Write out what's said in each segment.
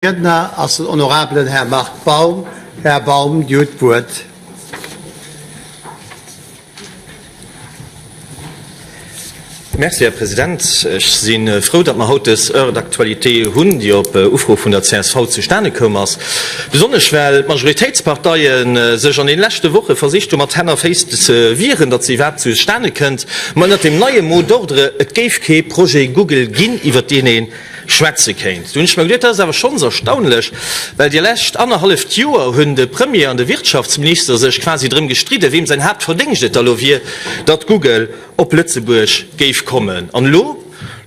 Riedner ass den honorabelen Här Marc Baum. Här Baum, Dir hutt d'Wuert. Merci, Här President. Ech si frou, datt mer haut dës Heure d'actualité hunn, déi op Ufro vun der csv zustane koum ass, besonnesch well d'Majoritéitsparteie sech an deene leschte Woche versicht hu mat Hänn a Féiss ze wieren, datt se iwwerhaapt zustane kënnt, ma ënnert dem neie Mot d'ordre, et géif kee Projet Google ginn, iwwert deen ee schwätze kéint. Do hunn ech mer geduet, dat ass awer schonns erstaunlech, well déi lescht annerhalleft Joer hunn de Premier an de Wirtschaftsminister sech quasi drëm gestridden, weem säin Haaptverdéngscht et da lo wier, datt Google op Lëtzebuerg géif kommen. An elo?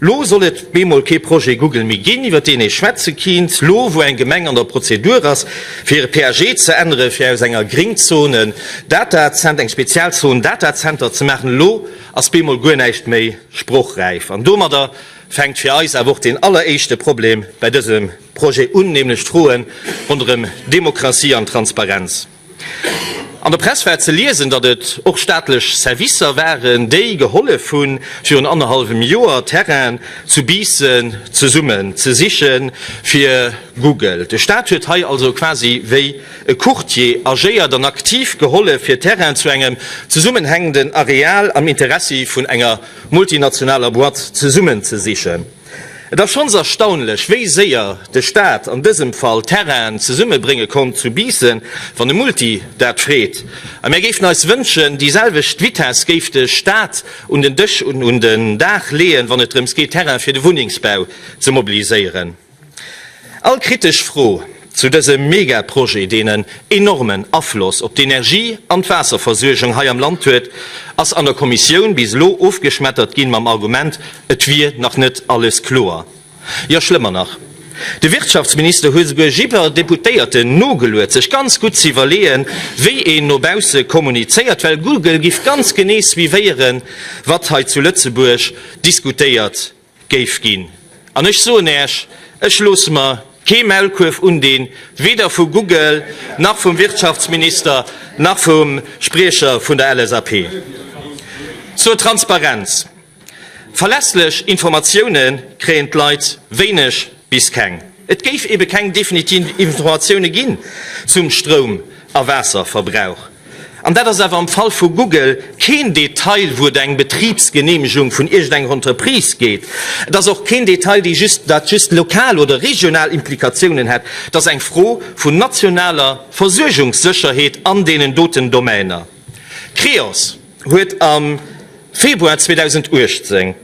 Lo soll et bemol kee Projet Google méi ginn, iwwer deen ee schwätze kinnt, lo wou eng Gemeng an der Prozedur ass, fir hire PAG ze änneren, fir aus enger Gringzon en Datacenter, eng Spezialzon Datacenter ze maachen. Elo ass bemol guer näischt méi sprochräif. An domadder fänkt fir eis awer och deen alleréischte Problem bei dësem Projet un, nämlech d'Froe ronderëm Demokratie an Transparenz. An der Press war ze liesen, datt et och staatlech Servicer waren, déi gehollef hunn, virun annerhallwem Joer Terrainen zu Biissen zesummen ze siche fir Google. De Staat huet hei also quasi wéi e Courtier agéiert an aktiv gehollef, fir Terrainen zu engem zesummenhängenden Areal am Interessi vun enger multinationaler Boîte zesummen ze sichen. Et ass schonns erstaunlech, wéi séier de Staat an dësem Fall Terrainen zesummebrénge konnt zu Biissen, wann e Multi dat freet. A mär géifen eis wënschen, déi selwecht Vitesse géif de Staat un den Dësch un un den Dag leeën, wann et drëms geet, Terraine fir de Wunnengsbau ze mobiliséieren. All kritesch Fro zu dësem Megaprojet, deen en enormen Afloss op d'Energie an d'Waasserversuergung hei am Land huet, ass an der Kommissioun bis elo ofgeschmettert ginn mam Argument, et wier nach net alles kloer. Jo, schlëmmer nach, de Wirtschaftsminister huet esouguer jiddwer Deputéierten nogeluet, sech ganz gutt ze iwwerleeën, wéi een no bausse kommunizéiert, well Google giff ganz genee suivéieren, wat hei zu Lëtzebuerg diskutéiert géif ginn. An ech soen Äech, ech loosse mer kee Maulkuerf undinn, weder vu Google, nach vum Wirtschaftsminister, nach vum Spriecher vun der LSAP. Zur Transparenz, Verlässlech Informatioune kréien d'Leit wéineg bis keng. Et géif ebe keng definitiv Informatioune ginn zum Stroum a Waasserverbrauch. An dat ass awer am Fall vu Google keen Detail, wou et eng Betribsgeneemegung vun iergendenger Entreprise geet. Et ass och keen Detail, dee just, dat just lokal oder regional Implikatiounen hätt. Et ass eng Fro vun nationaler Versuergungssécherheet an deenen doten Domäner. Creos huet am Februar 2018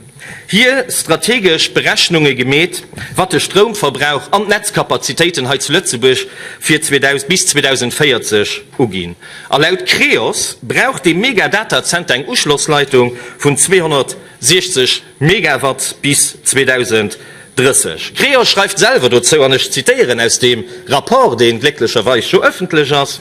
hir strategesch Berechnunge gemeet, wat de Stroumverbrauch an d'Netzkapazitéiten hei zu Lëtzebuerg fir bis 2040 uginn. A laut Creos brauch dee Mega-Datazenter eng Uschlossleitung vun 260 Megawatt bis 2030. Creos schreift selwer dozou, an ech zitéieren aus deem Rapport, dee glécklecherweis jo ëffentlech ass,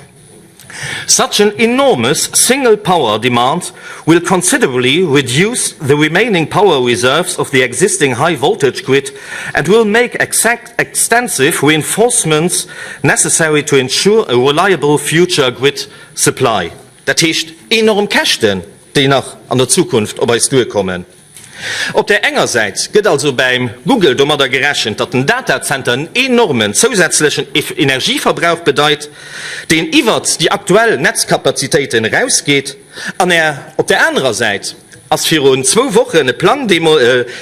Such an enormous single power demand will considerably reduce the remaining power reserves of the existing high voltage grid and will make extensive reinforcements necessary to ensure a reliable future grid supply. Dat heescht enorm Käschten, déi nach an der Zukunft op eis duerkommen. Op där enger Säit gëtt also bäim Google domadder gerechent, datt den Datazenter en enormen zousätzlechen Energieverbrauch bedeit, deen iwwert déi aktuell Netzkapazitéiten erausgeet. An op där anerer Säit ass virun zwou Wochen e Plang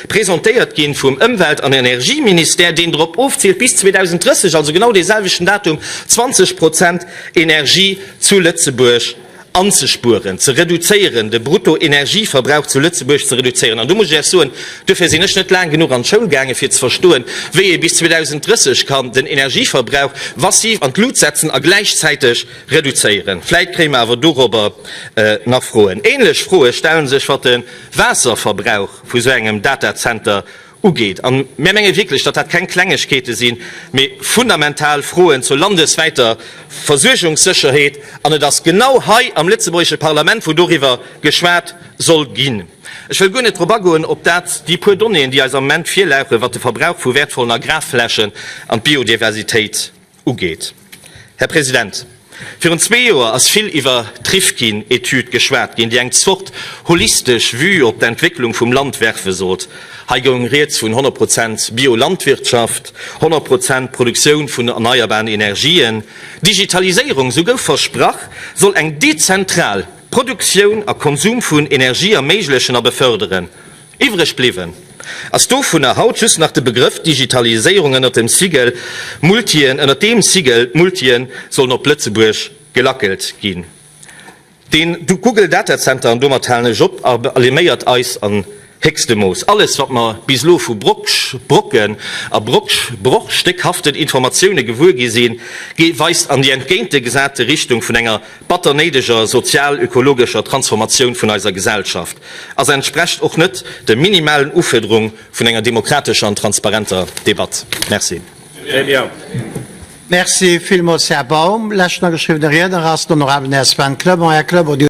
presentéiert ginn vum Ëmwelt an Energieministère, deen drop ofziilt, bis 2030, also genau dee selwechten Datum, 20 Prozent Energie zu Lëtzebuerg anzespueren, ze reduzéieren, de Bruttoenergieverbrauch zu Lëtzebuerg ze reduzéieren. An do muss ech Iech soen, duerfir sinn ech net laang genuch an d'Schoul gaangen, fir ze verstoen, wéi ee bis 2030 kann den Energieverbrauch massiv an d'Lut setzen a gläichzäiteg reduzéieren. Vläit kréie mer awer dorobber nach Froen. Ähnlech Froe stelle sech, wat de Waasserverbrauch vu sou engem Datazenter ugeet. A mir menge wierklech, datt dat keng Klengegkeete sinn, mee fundamental Froen zur landeswäiter Versuergungssécherheet. An et ass genau hei am lëtzebuergesche Parlament, wou doriwwer geschwat soll ginn. Ech wëll guer net drop agoen, ob dat déi puer Donnéeën, déi eis am Moment virlauchen, wat de Verbrauch vu wäertvollen Agrarflächen an d'Biodiversitéit ugeet. Här President, virun zwee Joer ass vill iwwer d'Rifkin-Etüd geschwat ginn, déi eng Zort holistesch Vue op d'Entwécklung vum Land werfe sollt. Hei goung rieds vun 100 Prozent Bio-Landwirtschaft, 100 Prozent Produktioun vun erneierbaren Energien. Digitaliséierung, sou gouf versprach, soll eng dezentral Produktioun a Konsum vun Energie erméiglechen a befërderen. Iwwreg bliwwen ass dovunner haut just nach de Begrëff Digitaliséierung ënnert dem Sigel Multien, ënnert deem Sigel d'Multien sollen op Lëtzebuerg gelackelt ginn. Den Google Datacenter, an domat halen ech op, alarméiert eis an héchstem Mooss. Alles wat mer bis elo vu Brocken a brochstéckhaften Informatioune gewuer gi sinn, weist an déi entgéintegesate Richtung vun enger batter néideger sozial-ökologescher Transformatioun vun eiser Gesellschaft a se entsprecht och net de minimalen Ufuerderung vun enger demokratescher an transparenter Debatt. Merci. Merci villmools, Här Baum. Leschten ageschriwwene Riedner ass den honorablen Här Sven Clement. Här Clement, Dir hutt.